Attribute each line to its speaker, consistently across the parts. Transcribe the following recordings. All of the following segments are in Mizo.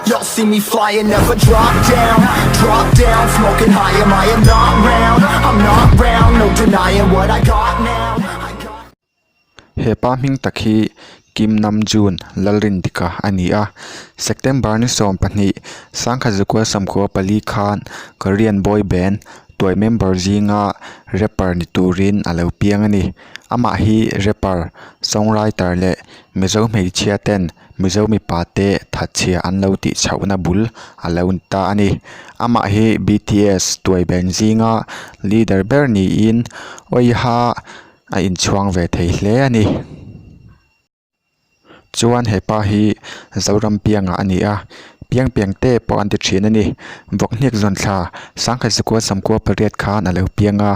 Speaker 1: Y'all see me flying, never drop down. Drop down, smoking high, am I am not round. I'm not round, no denying what I got now. I got
Speaker 2: He pa hming tak hi Kim Namjoon Lalrindika a ni a, September ni 12, 1994 khan Korean boy band Tuai member zinga rapper ni turin a lo piang a ni. Amah hi rapper, songwriter leh Mizo hmeichhia ten Mizo mipa te thatchhia an lo tih chhohna bul a lo ni ta a ni. Amah hi BTS Tuai band zinga leader ber niin Oiha a inchhuang ve thei hle a ni. Chuan hepa hi Zoram pianga a ni a, piang piang te pawh an ti thin a ni. Vawkhniak zawn thla sangkhat zakua samkua pariat khan a lo piang a,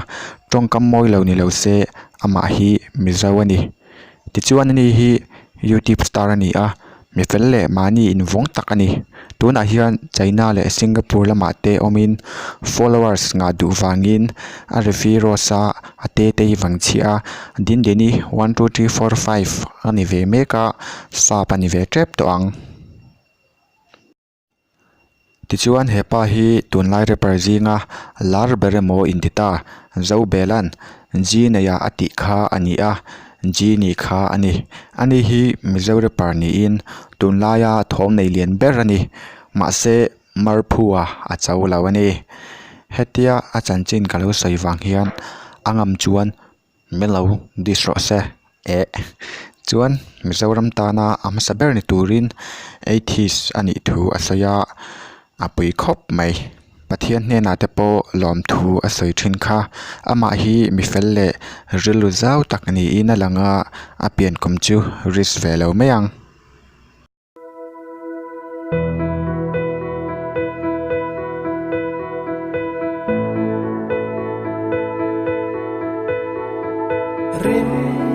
Speaker 2: tawngkam mawi lo ni lo se amah hi Mizo a ni. Tichuan ani hi youtube star a ni a. Mi fel leh mahni invawng tak a ni. Tunah hian China leh Singapore lamah te awmin followers ngah duh vangin a refi rose a a te te hi vang chhiah a Dindini one two three four five a ni ve mek a sap a ni ve tep tawh ang. Tichuan hepa hi tunlai rapper zinga lar ber emaw inti ta Zobela'n G neia a tih kha a ni a, G nih kha a ni. Ani hi Mizo rapper niin tunlaia thawm nei lian ber a ni. Mahse Marphua a cho lo a ni. Hetia a chanchin ka lo sawi vang hian a ngam chuan Min lo dish rawh se eh chuan Mizoram tana a hmasa ber ni turin atheist a nih thu a sawi a a pui khawp mai Pathian hnenah te pawh lawmthu a sawi thin kha amah hi mi fel leh rilru zau tak niin a lang a a pian kum chu risk ve lo mai ang.
Speaker 3: Rim.